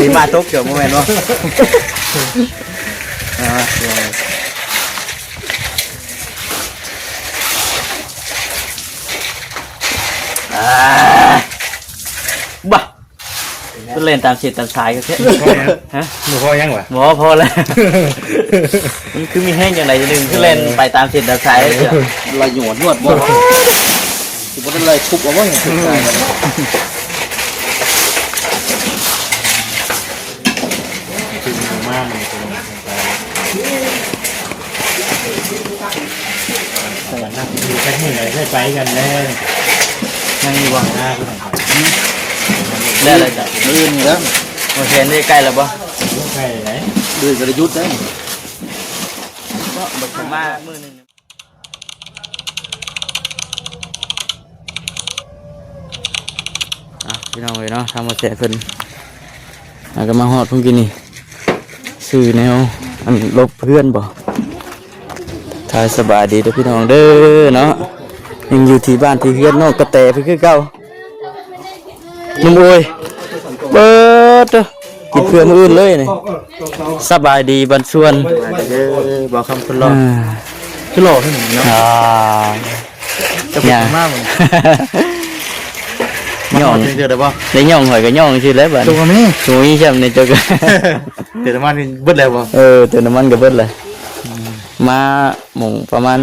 ຫິມະຕົກເຈົ້າ ບໍ່ແມ່ນບໍ່? ອ່າ ອ່າ ບາ ເພິ່ນແລ່ນຕາມເສັ້ນຕາມສາຍກໍແທ້ ຮະ ບໍ່ພໍຫຍັງຫວາ? ບໍ່ພໍແລ້ວ ມັນຄືມີແຮງຈັ່ງໃດຈັ່ງໜຶ່ງ ຄືແລ່ນໄປຕາມເສັ້ນຕາມສາຍ ເອີ ໄລ່ຫຍວດນວດບໍ່ ຊິບໍ່ໄດ້ໄລ່ທຸບເອົາບໍ່ ມາ ສະຫວັນນະ ຢູ່ຈັກມື້ໃດໄດ້ໄປກັນແລ້ວ ຍັງຢູ່ບໍ່? ແລ້ວລະຈ້ະ ມື້ອື່ນນີ້ແລ້ວ ໂອເຄ ນີ້ໃກ້ແລ້ວບໍ່? ໃກ້ແລ້ວ ມື້ອື່ນກໍໄດ້ຢຸດແລ້ວ ມາມື້ໜຶ່ງ ອ່ະ ພີ່ນ້ອງເອີຍເນາະ ທາງບໍ່ແຊເພິ່ນ ອ່າ ກໍມາຮອດພຸ້ນກີ້ນີ້ ຊື້ແນວ ອັນ ຫຼົບເຮືອນບໍ່? ທັກທາຍສະບາຍດີເດີພີ່ນ້ອງເດີເນາະ ຍັງຢູ່ທີ່ບ້ານທີ່ເຮືອນນ້ອງກະແຕເພິ່ນຄືເກົ່າ ໜຸ່ມໂອຍ ເປີດເດີ ກິນເພື່ອມື້ອື່ນເລີຍນີ້ ສະບາຍດີບັນຊວນ ເດີ ບ່າວຄຳຄົນຫຼໍ່ ອ່າ ຄືຫຼໍ່ແທ້ນີ້ເນາະ ອ່າ ຈະເປັນຫຍັງມາມື້ນີ້ ຍ້ອງ ມາຮອດເທື່ອໄດ້ບໍ່? ໄດ້ຍ້ອງ ຂ້ອຍກໍຍ້ອງຊື່ແຫຼະບັດນີ້ ໂຕກໍມີ ໂຕມີຊ້ຳໃນໂຕກໍ ເຕີມນ້ຳມັນນີ້ເບິດແລ້ວບໍ່? ເອີ ເຕີມນ້ຳມັນກໍເບິດແລ້ວ ອືມ ມາໂມງປະມານ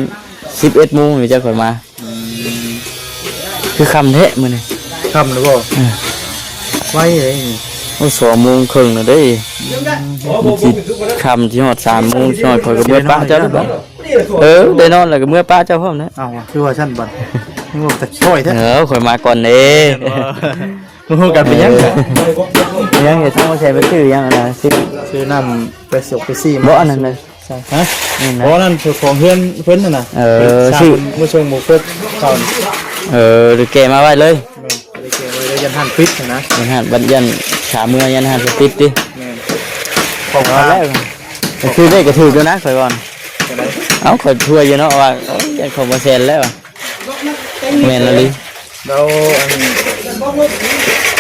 ສິບເອັດໂມງນີ້ຈັກຂ້ອຍມາ ອືມ ຄືຄ່ຳແທ້ມື້ນີ້ ຄ່ຳແລ້ວບໍ່? ເອີ ໄວເດ້ນີ້ ໂອ້ ສອງໂມງເຄິ່ງແລ້ວເດ້ ອືມ ມັນຊິຄ່ຳຊິຮອດສາມໂມງ ຊິຮອດ ຂ້ອຍກໍເມືອປະເຈົ້າແລ້ວບັດ ເອີ ໄດ້ນອນແລ້ວກໍເມືອປະເຈົ້າພ້ອມນະ ເອົ້າ ຄືວ່າຊັ້ນບັດ ຍັງວ່າແຕ່ຊ່ອຍແທ້ ເອີ ຂ້ອຍມາກ່ອນເດ້ ບໍ່ຮູ້ກັນເປັນຫຍັງ ເອີ ເປັນຫຍັງ ເຮັດທາງບໍ່ແຊໄປຊື້ຫຍັງອັນນັ້ນ ຊື້ ຊື້ນ້ຳເປໂຊ ເປຊີ ບໍ່ ອັນນັ້ນນະ ຮະ? ນີ້ນະ ບໍ່ ນັ້ນຂອງເຮືອນເພິ່ນຫັ້ນນະ ເອີ ຊື້ ເພິ່ນມາສົ່ງບໍ່ຄົບເຂົາ ເອີ ໄດ້ແກ່ມາໄວ້ເລີຍ ແມ່ນ ໄດ້ແກ່ໄວ້ເລີຍ ຢ້ານຮ້ານປິດຫັ້ນນະ ຢ້ານຮ້ານ ບັດຢ້ານຂາເມືອ ຢ້ານຮ້ານປິດຕິ ແມ່ນ ຂອງ ເອົາແລ້ວ ຊື້ໄດ້ກໍຖືກຢູ່ນະ ຂ້ອຍວ່າ ເອົາ ຂ້ອຍຊ່ວຍຢູ່ເນາະ ວ່າ ໂອ້ຍ ຢ້ານຂອງບໍ່ແຊນແລ້ວ ແມ່ນລະລີ ແລ້ວອັນ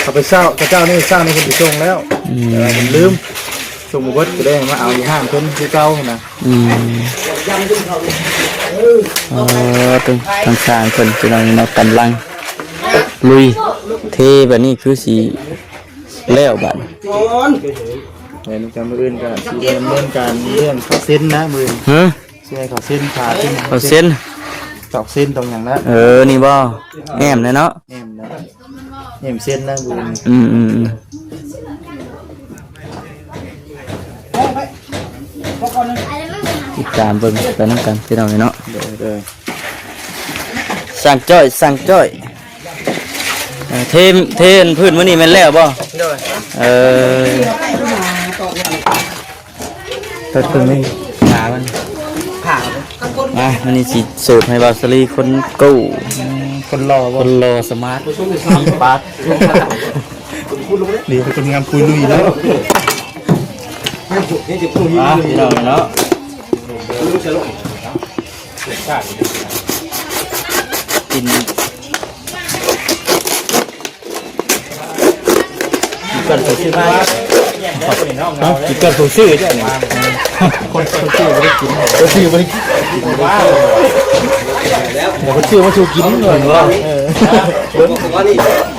ເຂົາໄປເຊົ້າ ເຂົາເຈົ້ານີ້ເຊົ້ານີ້ເພິ່ນໄປສົ່ງແລ້ວ ອືມ ແຕ່ວ່າເພິ່ນລືມ ສົ່ງບໍ່ເບິດ ກໍໄດ້ມາເອົາຢູ່ຮ້ານເພິ່ນຄືເກົ່າຫັ້ນນະ ອືມ ເອີ ທາງ ທາງຊ່າງເພິ່ນ ພີ່ນ້ອງເນາະ ກຳລັງລຸຍເທ ບາດນີ້ຄືຊິແລ້ວບາດນີ້ ແມ່ນ ມື້ອື່ນກໍຊິດຳເນີນການເລື່ອງເຂົ້າເຊັນນະ ມື້ອື່ນ ຮະ? ຊິໃຫ້ເຂົາເຊັນ ພາຂຶ້ນເຂົ້າເຊັນ ຕອກເຊັນຕອກຫຍັງນະ ເອີ ນີ້ບໍ່ ແອ້ມແຫຼະເນາະ ແອ້ມນະ ແອ້ມເຊັນນະ ອືມ ອືມ ອືມ ຕິດຕາມເບິ່ງໄປນຳກັນ ພີ່ນ້ອງເອີຍເນາະ ໂດຍ ໂດຍ ຊ່າງຈ້ອຍ ຊ່າງຈ້ອຍ ເອີ ເທ ເທພື້ນມື້ນີ້ແມ່ນແລ້ວບໍ່? ໂດຍ ເອີ ຕົດເພິ່ນນີ້ ຂາມັນ ຂາ ອ່ະ ມື້ນີ້ຊິເສີບໃຫ້ບ່າວສາລີຄົນກູ້ ອືມ ຄົນຫຼໍ່ບໍ່? ຄົນຫຼໍ່ສະມາດ ມີປາດ ດີ ເປັນຄົນງາມປຸຍລຸຍເນາະ ອ່ະ ພີ່ນ້ອງເນາະ ກິນ ກິນກ່ອນເຂົາຊື້ມາ ຮະ? ກິນກ່ອນເຂົາຊື້ເຈົ້ານີ້ ຄົນ ຄົນຊື້ບໍ່ໄດ້ກິນ ຄົນຊື້ບໍ່ໄດ້ກິນ ດຽວຄົນຊື້ມາສູ່ກິນກ່ອນ ເອີ ເບິ່ງ ວ່ານີ້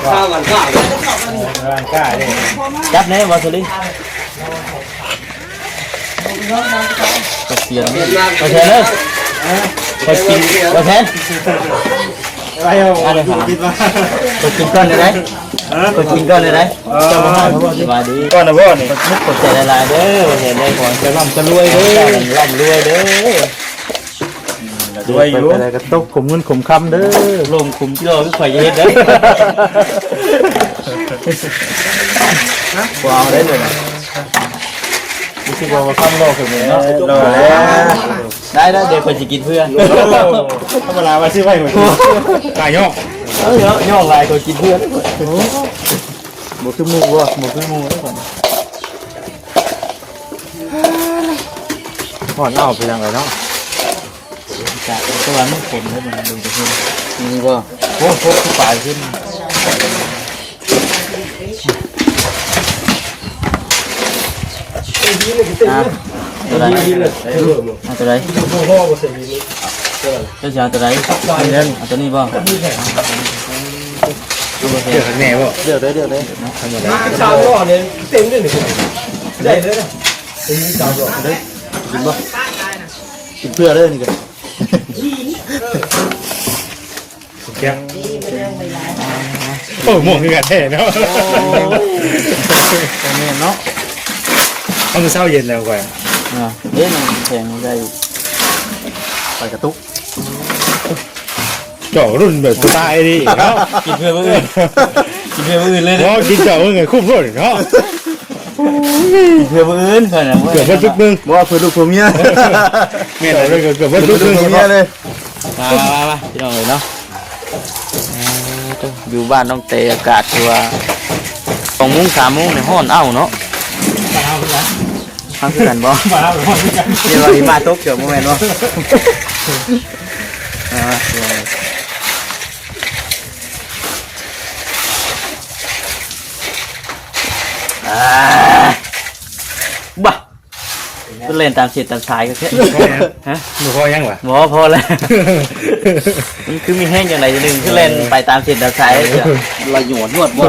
ຊາວບ້ານກ້າ ບ້ານກ້າເດ້ ຈັບແດ່ບໍ່ສະລິ ກະສຽນ ບໍ່ແຊນເດີ ຂ້ອຍກິນ ບໍ່ແຊນ ໄປເອົາ ອັນນີ້ ຂ້ອຍກິນກ່ອນໄດ້ ຮະ ຂ້ອຍກິນກ່ອນໄດ້ ເອີ ເຈົ້າບໍ່ໃຫ້ ສະບາຍດີ ກ່ອນນະບໍ່ນີ້ ຂອບໃຈຫຼາຍໆເດີ ບໍ່ແຊນເດີ ຂໍໃຫ້ເຈົ້າລ່ຳຈະລວຍເດີ ເຈົ້າລ່ຳລວຍເດີ ລວຍຢູ່ ໄປໃດກໍຕົກຂຸມເງິນຂຸມຄຳເດີ ລົງຂຸມກິໂລຄືຂ້ອຍຈະເຮັດເດີ ບໍ່ເອົາໄດ້ເລີຍ ຮູ້ສຶກວ່າຄຳຫຼໍ່ຂຶ້ນເນາະ ຫຼໍ່ແລ້ວ ໄດ້ໆ ດຽວຂ້ອຍຊິກິນເພື່ອ ທຳມະດາວ່າຊື້ໄວ້ໝົດ ຕາຍຍອກ ເອີ ຍອກຫຼາຍ ຂ້ອຍກິນເພື່ອ ບໍ່ຄືໝູ່ບໍ່ ບໍ່ຄືໝູ່ເດ້ ຮ້ອນເອົາໄປຈັ່ງໃດເນາະ ກະ ແຕ່ວ່າມັນຝົນເດ້ ມັນເບິ່ງແຕ່ເພິ່ນ ມີບໍ່? ໂອ້ ໂອ້ ຄືປາຍຂຶ້ນ ເອີ ອ່າ ເອົາໂຕໃດ? ເອົາໂຕໃດ? ເຈົ້າຊິເອົາໂຕໃດ? ເອົາໂຕນີ້ບໍ່? ເລືອກແນ່ບໍ່? ເລືອກໄດ້ ເລືອກໄດ້ ທຳມະດາ ສາມລ້ອນນີ້ເຕັມເລີຍນີ້ ໄດ້ເລີຍນະ ມີສາມລ້ອນເດ້. ກິນບໍ່? ກິນເພື່ອເດີນີ້ກໍ ແຊບ. ໂອ້ຍ ມ່ວງຄືກັນແທ້ເນາະ. ໂອ້ຍ ແມ່ນເນາະ ເອົາມື້ເຊົ້າເຢັນແລ້ວຂ້ອຍ ອ່າ ເດ້ ນ້ຳແຂງໃສ່ ໄປກະຕຸກ ເຈາະລຸ້ນແບບສະໄຕລ໌ນີ້ເນາະ. ກິນເພື່ອມື້ອື່ນ ກິນເພື່ອມື້ອື່ນເລີຍ ບໍ່ກິນເຈົ້າມື້ອື່ນຄຸ້ມໂລດເນາະ. ກິນເພື່ອມື້ອື່ນຂ້ອຍນະ ເກືອບເບິດທຸກມື້ ບໍ່ ເພື່ອລູກເພື່ອເມຍ ແມ່ນ ເກືອບເບິດທຸກມື້ເລີຍ ເພື່ອລູກເພື່ອເມຍເລີຍ. ມາ ມາ ມາ ມາ ພີ່ນ້ອງເອີຍເນາະ ເອີ ຢູ່ບ້ານນ້ອງເຕ ອາກາດຄືວ່າສອງໂມງ ສາມໂມງນີ້ຮ້ອນເອົ້າເນາະ. ບ້ານເຮົາຄືກັນ ເຮົາຄືກັນບໍ່? ບ້ານເຮົາກໍຮ້ອນຄືກັນ ເອີ້ນວ່າຫິມະຕົກ ເຈົ້າບໍ່ແມ່ນບໍ່? ອ່າ ອ່າ ບາ ເພິ່ນແລ່ນຕາມເສັ້ນຕາມສາຍກໍແຄ່ ຮະ ບໍ່ພໍຫຍັງຫວາ? ບໍ່ພໍແລ້ວ ມັນຄືມີແຮງຈັ່ງໃດຈັ່ງໜຶ່ງ ຄືແລ່ນໄປຕາມເສັ້ນຕາມສາຍ ເອີ ໄລ່ຫຍວດຍວດບໍ່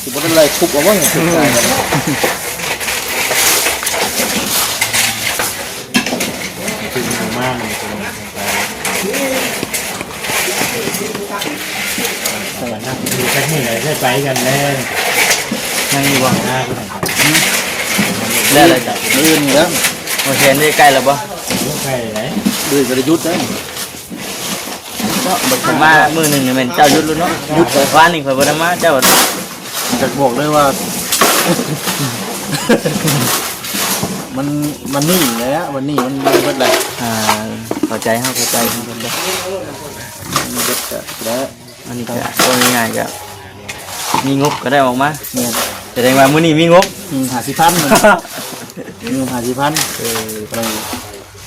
ຊິບໍ່ໄດ້ໄລ່ທຸບເອົາບໍ່? ຈັກມື້ໃດໄດ້ໄປກັນແລ້ວ ຍັງຢູ່ບໍ່? ແລ້ວລະຈ້ະ ມື້ອື່ນນີ້ແລ້ວ ບໍ່ແຊນໄດ້ໃກ້ແລ້ວບໍ່? ໃກ້ໄດ໋ ມື້ກໍໄດ້ຢຸດໄດ໋ ເນາະ ບັດເຂົ້າມາມື້ໜຶ່ງນີ້ແມ່ນເຈົ້າຢຸດໂລດເນາະ ຢຸດໄດ໋ ວານນີ້ຂ້ອຍບໍ່ໄດ້ມາ ເຈົ້າ ຢາກບອກເລີຍວ່າ ມັນ ມັນນີ້ແຫຼະ ວັນນີ້ມັນ ມັນເບິດແລ້ວ ອ່າ ເຂົ້າໃຈເຮົາ ເຂົ້າໃຈເຮົາ ມັນເບິດກະແລ້ວ ອັນນີ້ກະເວົ້າງ່າຍໆ ກະມີງົບກະໄດ້ອອກມາ ແມ່ນ ສະແດງວ່າມື້ນີ້ມີງົບ ອືມ ຫ້າສິບພັນ ເງິນຫ້າສິບພັນ ເອີ ກຳລັງ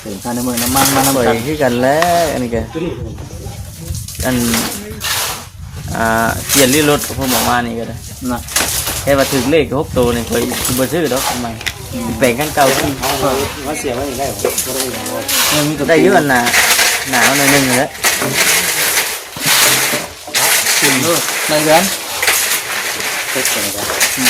ເຖິງຄ່ານ້ຳມັນ ນ້ຳມັນມານຳກັນ ຂ້ອຍຄືກັນແຫຼະ ອັນນີ້ກະ ອັນ ອ່າ ປ່ຽນລີ້ລົດ ເພິ່ນບອກມານີ້ກໍໄດ້ນະ ແຕ່ວ່າຖືກເລກຫົກໂຕນີ້ ຂ້ອຍຊິບໍ່ຊື້ດອກ ທຳໄມ ອືມ ຊິແປງຄັນເກົ່າອີກ ເອົາ ມາເສຍໄວ້ນີ້ໄດ້ບໍ່? ບໍ່ໄດ້ ໄດ້ຢູ່ ອັນໜ້າ ໜ້າໜ້ອຍໜຶ່ງຫັ້ນແຫຼະ ຂຶ້ນເດີ ໄດ້ເດືອນ ເຮັດຈັ່ງໃດ? ອືມ.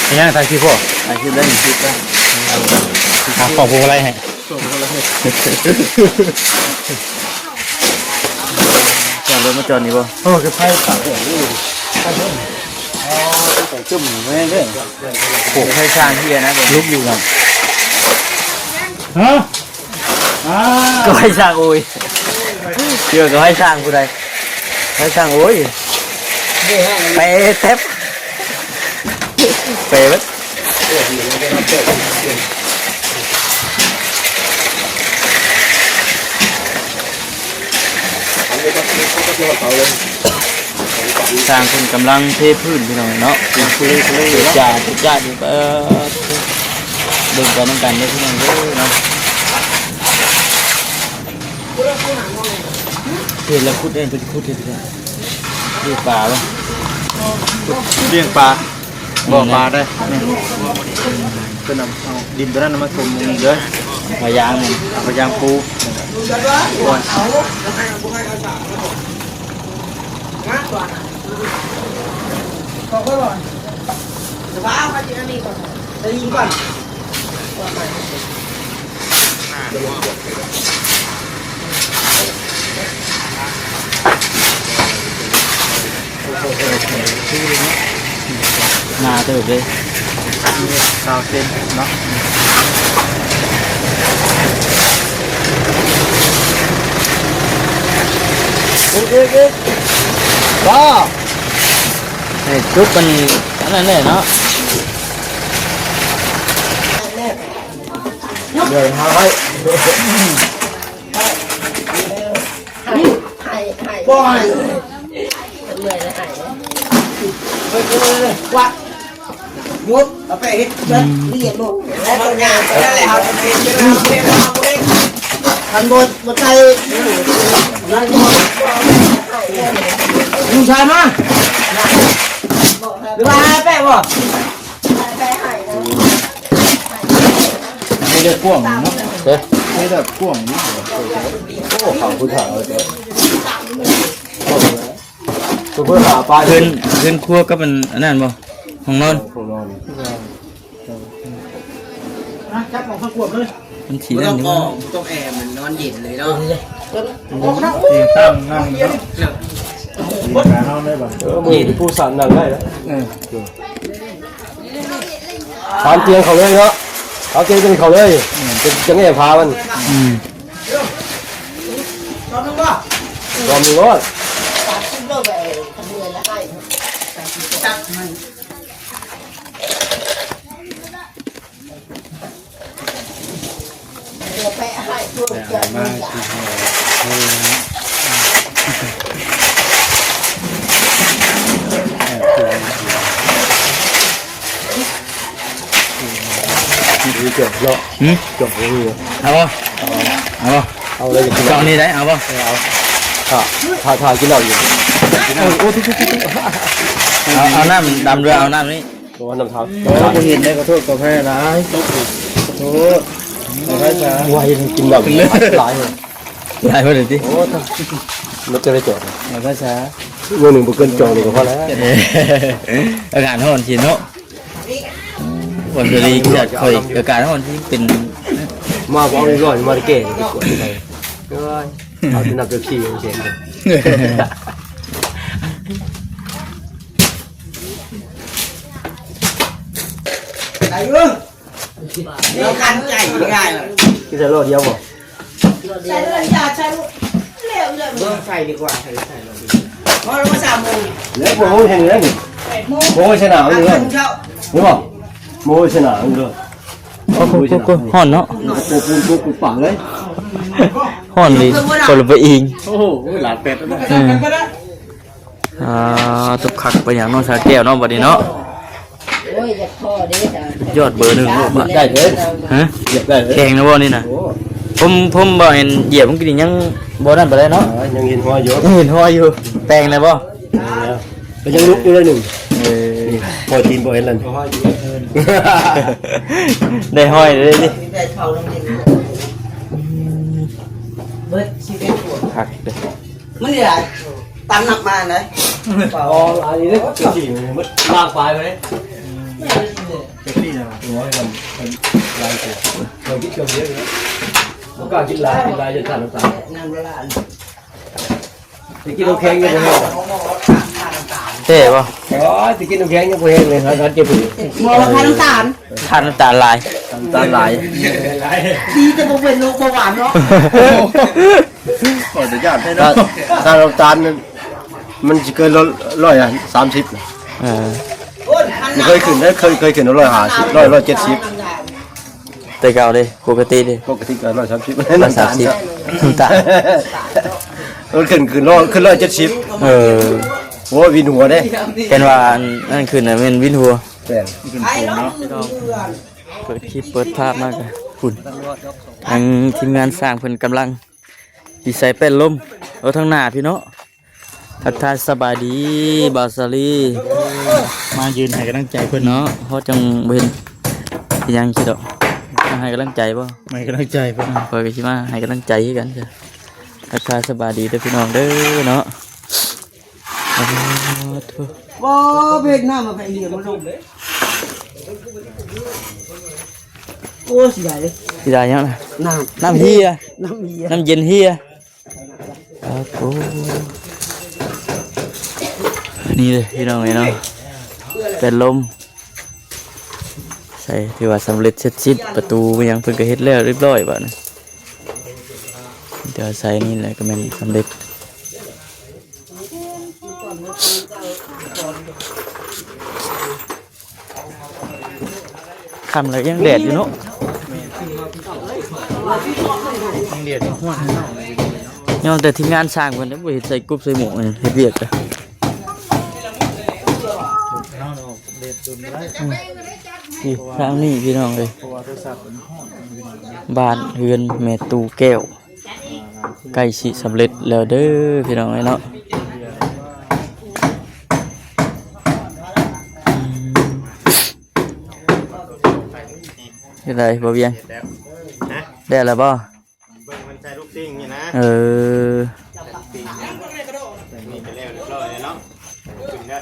ເປັນຫຍັງ ຖ່າຍຄລິບບໍ່? ຖ່າຍຄລິບໄດ້ ຄລິບໄດ້ ຫາຂອງພວງມາໄລໃຫ້. ຈອດລົດມາຈອດນີ້ບໍ່? ໂອ້ ຄືໄຟຕັດເດ້ ອໍ ໃສ່ຈຸ້ມແມ່ນເດ້ ໂອ້ ໄຟຊ່າງເຮັດນະ ລຸກຢູ່ນະ ຮະ ອ່າ ກໍໄຟຊ່າງ ໂອ້ຍ ເທື່ອກໍໄຟຊ່າງຜູ້ໃດ ໄຟຊ່າງ ໂອ້ຍ ເປແທັບ ເປເບິດ. ຊ່າງເພິ່ນກຳລັງເທພື້ນ ພີ່ນ້ອງເນາະ ເປັນຄູເລຄູເລເນາະ ຈ້າ ຈ້າຢູ່ ເອີ ເບິ່ງໄປນຳກັນເດີ ພີ່ນ້ອງເດີເນາະ. ເຮັດແລ້ວຂຸດເດ້ ເພິ່ນຂຸດເຮັດ ລ້ຽງປາບໍ່? ລ້ຽງປາ ບໍ່ ປາໄດ້ ແມ່ນ ເພິ່ນເອົາ ເອົາດິນຕົວນັ້ນມາຖົມນີ້ເດີ ຜ້າຢາງ ຜ້າຢາງປູ ໜາເຕີບເດ້ ຊາວເຊັນເນາະ ໂອເຄ ໂອເຄ ວ້າວ ໃຫ້ຈຸດມັນອັນນັ້ນແຫຼະເນາະ ເດີນທາງໄວ້ ໃຫ້ ໃຫ້ ບໍ່ໃຫ້ ເອີຍ ກວາດ ຢຸດ ເອົາໄປເຮັດເຮືອນ ອືມ ລຽບລົງ ແລ້ວກໍຍ່າງໄປນັ້ນແຫຼະ ເຮົາຈະເຮັດເຮືອນ ເຮົາເຮັດເຮືອນ ເຮົາເຮັດ ຄັນບໍ່ ບໍ່ໃສ່ ນັ້ນກໍ ລຸງຊາຍມາ ຫຼືວ່າໃຫ້ແປະບໍ່? ໃຫ້ເລືອກກວ້າງເນາະ ເອີ ໃຫ້ເລືອກກວ້າງເນາະ ໂອ້ ເຂົາຜູ້ຖາມເລີຍ ເພິ່ນຫາປາ ເຮືອນ ເຮືອນຄົວກັບອັນ ອັນນັ້ນບໍ່? ຫ້ອງນອນ ຫ້ອງນອນ ນະ ຈັບອອກມາກວມເລີຍ ມັນຊິ ບໍ່ຕ້ອງ ນັ້ນຢູ່ ອອກ ບໍ່ຕ້ອງແອ ມັນນອນເຢັນເລີຍເນາະ ອອກມາ ໂອ້ຍ ຕັ້ງນັ່ງເນາະ ເອີ ມື້ນີ້ຜູ້ສານນັ່ງໄດ້ແລ້ວ ເອີ ຕາມຕຽງເຂົາເລີຍເນາະ ເອົາຕຽງຕົວນີ້ເຂົ້າເລີຍ ອືມ ເປັນຈັ່ງແອພາມັນ ອືມ ລອງເບິ່ງບໍ່? ລອງເບິ່ງໂລດ ນີ້ເກືອບເນາະ ຫືມ ເກືອບບໍ່ມີ ເອົາບໍ່? ເອົາ ເອົາ ເອົາເລີຍ ເອົານີ້ໄດ້ ເອົາບໍ່? ເອີ ເອົາ ຖ້າ ຖ້າ ຖ້າກິນເຫຼົ້າຢູ່ ເອົາ ເອົາ ເອົານ້ຳດຳເຫຼືອ ເອົານ້ຳນີ້ ບໍ່ວ່ານ້ຳເທົາ ໂອ້ ບໍ່ເຫັນໄດ້ ຂໍໂທດ ຂໍອະໄພຫຼາຍ ຂໍໂທດ ຂໍອະໄພຊະ ວ່າເຫັນກິນເຫຼົ້າຫຼາຍ ຫຼາຍເພິ່ນຕິ ໂອ້ ມັນຈະໄດ້ຈອດ ຂອບໃຈຊະ ມື້ໜຶ່ງບໍ່ເກີນຈອກນີ້ກໍພໍແລ້ວ ອາກາດຮ້ອນຊິເນາະ ບໍ່ສະລີ ຂ້ອຍ ອາກາດຮ້ອນຊິເປັນ ມາບໍ່ເອົາເລີຍ ມາແຕ່ແກ່ໄປກວດໄປ ເອີຍ ເອົາແຕ່ນ້ຳເປັບຊີ ເຫັນ ໄດ້ຢູ່ ເຮົາກັນໄກ່ງ່າຍໆ ກິນແຕ່ຫຼໍ່ດຽວບໍ່? ໃສ່ເລີຍ ຢ່າໃສ່ລູກ ເບິ່ງໃສ່ດີກວ່າ ໃສ່ ໃສ່ເລີຍ ພໍແລ້ວ ສາມໂມງ ແລ້ວບໍ່ຮູ້ເຮັດແນວໃດນີ້ ບໍ່ຮູ້ຊະນະ ບໍ່ຮູ້ຊະນະ ເຫັນບໍ່? ບໍ່ຮູ້ຊະນະ ເຫັນບໍ່? ໂອ້ໂຫ ຮ້ອນເນາະ ໂອ້ໂຫ ປາກເລີຍ ຮ້ອນອີ່ຫຼີ ຄົນລະປະອີງ ໂອ້ໂຫ ຫຼານແປດ ເອີ ອ່າ ຕົກຄັກໄປຫຍັງເນາະ ສາວແກ້ວເນາະ ບັດນີ້ເນາະ ໂອ້ຍ ຢາກພໍເດ້ ຍອດເບີໜຶ່ງໂລດ ໄດ້ເດີ ຮະ ຢາກໄດ້ເດີ ແຂງນະບໍ່ນີ້ນະ ໂອ້ ຜົມ ຜົມບໍ່ເຫັນຢຽບ ມັນກໍຍັງບໍ່ນັ້ນປານໃດເນາະ ເອີ ຍັງເຫັນຮອຍຢູ່ ຍັງເຫັນຮອຍຢູ່ ແປງແລ້ວບໍ່? ເອີ ກໍຍັງລຸກຢູ່ໜ້ອຍໜຶ່ງ ເອີ ພໍຕີນບໍ່ເຫັນແລ້ວ ໄດ້ຮອຍເລີຍຕິ ໄດ້ເຂົ້າໂຮງຮຽນ ເບິດຊີວິດ ຄັກເດີ ມັນນີ້ຫຼາຍ ຕາມນັບມານະ ອໍ ຫຼາຍເດ້ ສີ່ມື້ໝົດ ລາກປາຍໄປເດ້ ແມ່ນເດ້ ແທັກຊີນະ ໂອ້ຍ ມັນ ມັນຫຼາຍເກີນ ເຂົາກິນເຄື່ອງດຽວຢູ່ແລ້ວ ບໍ່ກ້າກິນຫຼາຍ ກິນຫຼາຍຈົນຂາດນ້ຳຕາ ນ້ຳລະລາຍ ໄປກິນນ້ຳແຂງຍັງບໍ່ແຫ້ງ ແທ້ບໍ່? ໂອ້ຍ ໄປກິນນ້ຳແຂງຍັງບໍ່ແຫ້ງເລີຍ ຫາການເຈັບຫູ ບໍ່ ວ່າຂາດນ້ຳຕານ ຂາດນ້ຳຕານຫຼາຍ ນ້ຳຕານຫຼາຍ ດີແຕ່ບໍ່ເປັນໂລກເບົາຫວານເນາະ ໂອ້ ຂອອະນຸຍາດໃຫ້ເນາະ ຖ້າ ຖ້ານ້ຳຕານ ມັນຊິເກີນຮ້ອຍສາມສິບ ເອີ ບໍ່ເຄີຍຂຶ້ນເດ້ ເຄີຍ ເຄີຍຂຶ້ນຮ້ອຍຫ້າສິບ ຮ້ອຍ ຮ້ອຍເຈັດສິບ ແຕ່ເກົ່າເດ້ ປົກກະຕິເດ້ ປົກກະຕິກໍຮ້ອຍສາມສິບ ຮ້ອຍສາມສິບ ນ້ຳຕານ ມັນຂຶ້ນ ຂຶ້ນຮ້ອຍ ຂຶ້ນຮ້ອຍເຈັດສິບ ເອີ ໂອ້ຍ ວິນຫົວເດ້ ເຫັນວ່າອັນນັ້ນຂຶ້ນນະແມ່ນວິນຫົວ ແມ່ນ ເປີດຄລິບເປີດພາບມາກະພຸ້ນ ທາງທີມງານຊ່າງເພິ່ນກຳລັງ ຊິໃສ່ແປ້ນລົມ ເອົາທາງໜ້າພີ້ເນາະ ທັກທາຍສະບາຍດີບ່າວສາລີ ມາຢືນໃຫ້ກຳລັງໃຈເພິ່ນເນາະ ເພາະຈັ່ງບໍ່ເຫັນອີຫຍັງຊິດອກ ມາໃຫ້ກຳລັງໃຈບໍ່? ມາໃຫ້ກຳລັງໃຈເພິ່ນ ຂ້ອຍກໍຊິມາໃຫ້ກຳລັງໃຈຄືກັນ ທັກທາຍສະບາຍດີເດີພີ່ນ້ອງເດີເນາະ ໂອ້ໂຫ ບໍ່ເຮັດນ້ຳມາໄປເຫຍມາລົງ ໂອ້ ເສຍດາຍເດ້ ເສຍດາຍຫຍັງນະ? ນ້ຳ ນ້ຳເຫຍ ນ້ຳເຫຍ ນ້ຳເຢັນເຫຍ ໂອ້ໂຫ ນີ້ເດ້ພີ່ນ້ອງເອີຍເນາະ ແປ້ນລົມ ໃສ່ ຖືວ່າສຳເລັດເສັດສິ້ນ ປະຕູຫຍັງເພິ່ນກໍເຮັດແລ້ວຮຽບຮ້ອຍບາດນີ້ ດຽວໃສ່ນີ້ແຫຼະກໍແມ່ນສຳເລັດ. ຄ່ຳແລ້ວຍັງແດດຢູ່ເນາະ ຍັງແດດຢູ່ ຮ້ອນ ຍ້ອນແຕ່ທີມງານຊ່າງເພິ່ນບໍ່ເຮັດໃສ່ກຸບໃສ່ໝວກເຮັດວຽກກະ ນີ້ທາງນີ້ພີ່ນ້ອງເອີຍ ບ້ານເຮືອນແມ່ຕູ້ແກ້ວ ໃກ້ຊິສຳເລັດແລ້ວເດີພີ່ນ້ອງເອີຍເນາະ. ເຮັດໃດບໍ່ວຽງ ແລ້ວບໍ່? ເບິ່ງມັນໃສ່ລູກຕິ່ງນີ້ນະ ເອີ ນີ້ກໍແລ້ວຮຽບຮ້ອຍແລ້ວເນາະ ຂຶ້ນແລ້ວ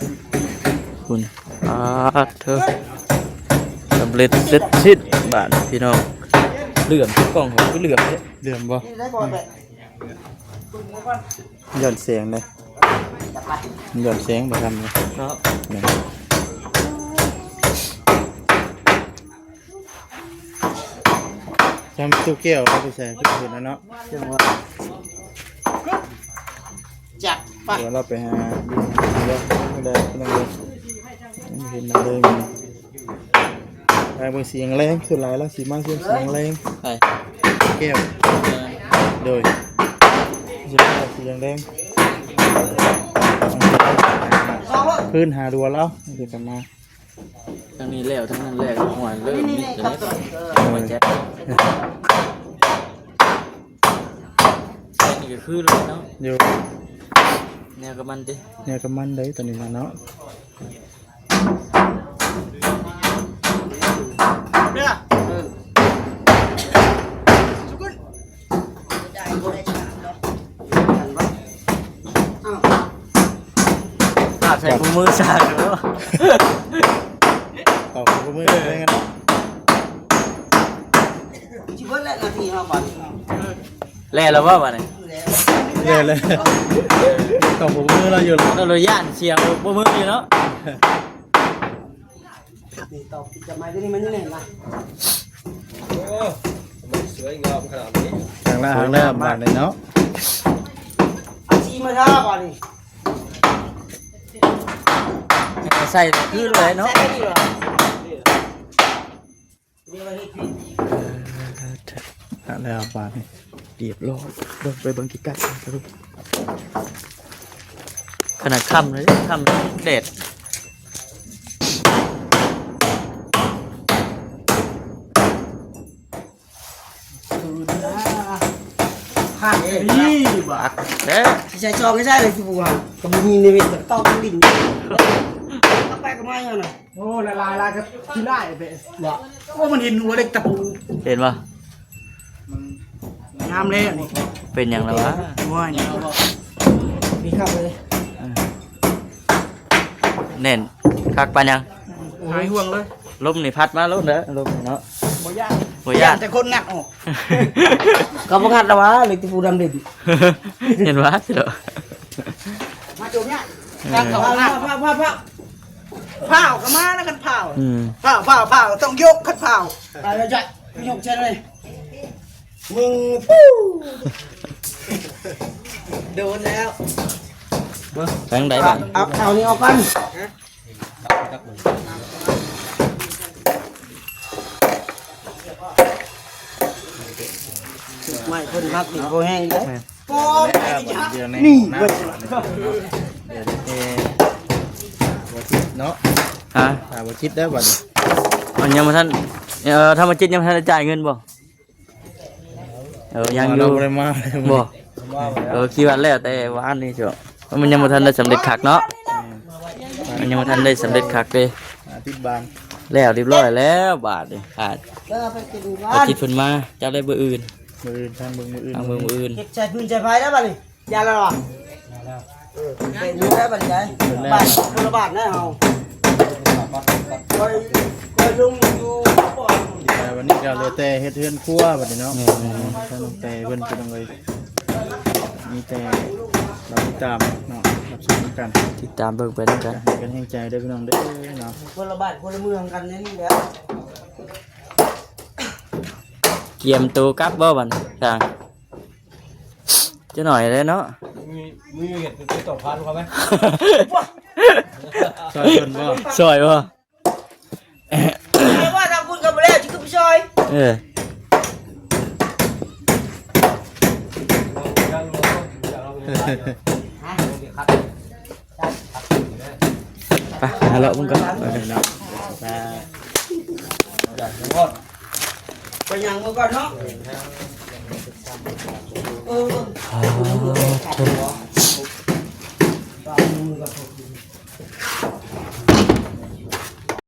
ພຸ້ນ ປາດເທີ ສຳເລັດເສັດສິ້ນບາດນີ້ພີ່ນ້ອງ. ເຫຼື້ອມ ກ້ອງເຂົາຄືເຫຼື້ອມແທ້ ເຫຼື້ອມບໍ່? ຍ້ອນແສງເດ້ ມັນຍ້ອນແສງບໍ່ທັນເນາະ ແມ່ນ. ຈຳຕູ້ແກ້ວເອົາໄປໃສ່ຄືເຫັນແລ້ວເນາະ ຈັກປະ ດຽວເຮົາໄປຫາຢູ່ ດຽວໄດ້ພີ່ນ້ອງເອີຍ ເຫັນນຳເລີຍ ໄປເບິ່ງສີແດງ ສ່ວນຫຼາຍລາວຊິມາຊ່ວງສີແດງ ໃຜ? ແກ້ວ ເອີ ໂດຍ ຊິມາສີແດງ ພື້ນຫາດັວລາວ ດຽວກັນມາ. ທາງນີ້ແລ້ວ ທາງນັ້ນແລ້ວ ຫົວເລີ່ມນີ້ ຕົວນີ້ ຫົວແຈັດ ແຕ່ນີ້ກໍຄືເລີຍເນາະ ຢູ່ ແນວກັບມັນຕິ ແນວກັບມັນໄດ໋ ຕົວນີ້ນະເນາະ. ພາບໃສ່ຄູ່ມືສາກເນາະ ເອົາຄູ່ມືເລີຍ ຊິເບິດແລ້ວນາທີເຮົາບັດນີ້ ແລ້ວລະບໍ່ບັດນີ້ ແລ້ວ ແລ້ວ ເອົາຄູ່ມືລາວຢູ່ລະ ລາວຢ້ານເສຍຄູ່ມືຢູ່ເນາະ. ນີ້ຕອກຕິດກັບໄມ້ຕົວນີ້ມັນຍັງແໜ້ນລະ ໂອ້ ມັນສວຍງາມຂະໜາດນີ້ ທາງໜ້າທາງໜ້າບາດນີ້ເນາະ ເອົາສີມາທາບາດນີ້ ໃສ່ຄືເລີຍເນາະ ໃສ່ຄືເລີຍ ແລ້ວບາດນີ້ ຮຽບຮ້ອຍ ເບິ່ງ ໄປເບິ່ງໃກ້ໆ ຂະໜາດຄ່ຳເລີຍ ຄ່ຳແດດ ຄັກດີບາດ ຄັກແທ້ ຊິໃສ່ຊອງໃຫ້ໃສ່ເລີຍຊິບໍ່ວ່າ ກໍບໍ່ມີໃນເວັນ ກໍຕ້ອງຫຼິ້ນ ເອົາໄປກໍມາຢູ່ນະ. ໂອ້ ລະລາຍ ລາຍກໍຂີ້ຮ້າຍແບບ ວ່າ ໂອ້ ມັນເຫັນຫົວເຫຼັກຕະປູ ເຫັນບໍ່? ມັນງາມແລ້ວນີ້ ເປັນຫຍັງລະວະ? ໂອ້ຍ ນີ້ຄັກເລີຍ ເອີ ແໜ້ນຄັກປານຫຍັງ? ຫາຍຫ່ວງເລີຍ ລົມນີ້ພັດມາໂລດເດີ ລົມນີ້ເນາະ ບໍ່ຢ້ານ ບໍ່ຢ້ານ ຢ້ານແຕ່ຄົນງັດອອກ ເຂົາບໍ່ງັດລະວະ ເຫຼັກຕະປູດຳເດັ່ນ ເຫັນວະ ມາຈົມຍາກ ເອີ ຄັກເຂົາ ພາວ ພາວ ພາວ ພາວ ພາວກໍມາແລ້ວ ຄັນພາວ ອືມ ພາວ ພາວ ພາວ ຕ້ອງຍົກ ຄັນພາວ ໄປແລ້ວຈ້ະ ຍົກເຊັ່ນເລີຍ ມຶງ ປູ້ ໂດນແລ້ວ ເບິ່ງ ໄປທາງໃດບາດ ເອົາ ເອົານີ້ອອກກ່ອນ ໄມ້ເພິ່ນຮັກນີ້ບໍ່ແຮງເດ້ ແມ່ນ ບໍ່ ແມ່ນ ນີ້ ເອີ ບໍ່ຈິດເນາະ ຮະ ຖ້າບໍ່ຈິດໄດ້ບັດນີ້ ມັນຍັງບໍ່ທັນ ເອີ ຖ້າບໍ່ຈິດຍັງບໍ່ທັນໄດ້ຈ່າຍເງິນບໍ່? ເອີ ຍັງຢູ່ ບໍ່ໄດ້ມາ ບໍ່ ເອີ ຄິດວ່າແລ້ວແຕ່ວານນີ້ເຈົ້າ ມັນຍັງບໍ່ທັນໄດ້ສຳເລັດຄັກເນາະ ມັນຍັງບໍ່ທັນໄດ້ສຳເລັດຄັກເດ້ ອາທິດບານ ແລ້ວຮຽບຮ້ອຍແລ້ວບາດນີ້ ອາ ເອີ ໄປກິນວານ ໄປກິນເພິ່ນມາ ຈັບໄດ້ມື້ອື່ນ ມື້ອື່ນ ທາງເບິ່ງມື້ອື່ນ ທາງເບິ່ງມື້ອື່ນ ເກັບໃສ່ພື້ນໃສ່ໄຟແລ້ວບາດນີ້ ຢ່າລະ ເອີ ເປັນຢູ່ແລ້ວບັດນີ້ ບາດຄົນລະບາດນະເຮົາ ຄ່ອຍ ຄ່ອຍລົງຢູ່ ແຕ່ບັດນີ້ກໍເຫຼືອແຕ່ເຮັດເຮືອນຄົວບັດນີ້ເນາະ ແມ່ນໆ ທາງນ້ອງແຕ່ເພິ່ນ ພີ່ນ້ອງເອີຍ ມີແຕ່ເຮົາຕິດຕາມເນາະ ຮັບຊົມນຳກັນ ຕິດຕາມເບິ່ງໄປນຳກັນ ໃຫ້ກຳລັງໃຈເດີພີ່ນ້ອງເດີເນາະ ຄົນລະບ້ານຄົນລະເມືອງກັນນີ້ແຫຼະ ກຽມໂຕກັບບໍ່ບັດນີ້ ທາງ ຈັກໜ້ອຍແລ້ວເນາະ ມີ ມີເຮັດໄປຕໍ່ຜ່ານເຂົາໄໝ? ຊ່ອຍເພິ່ນບໍ່? ຊ່ອຍບໍ່? ວ່າທາງພຸ້ນກໍບໍ່ແລ້ວ ຊິຂຶ້ນໄປຊ່ອຍ ເອີ ໄປ ຫາເລາະເບິ່ງກ່ອນ ເນາະ ໄປ ໄປຍ່າງເມືອກ່ອນເນາະ ເອີ ສາທຸ ສາທຸ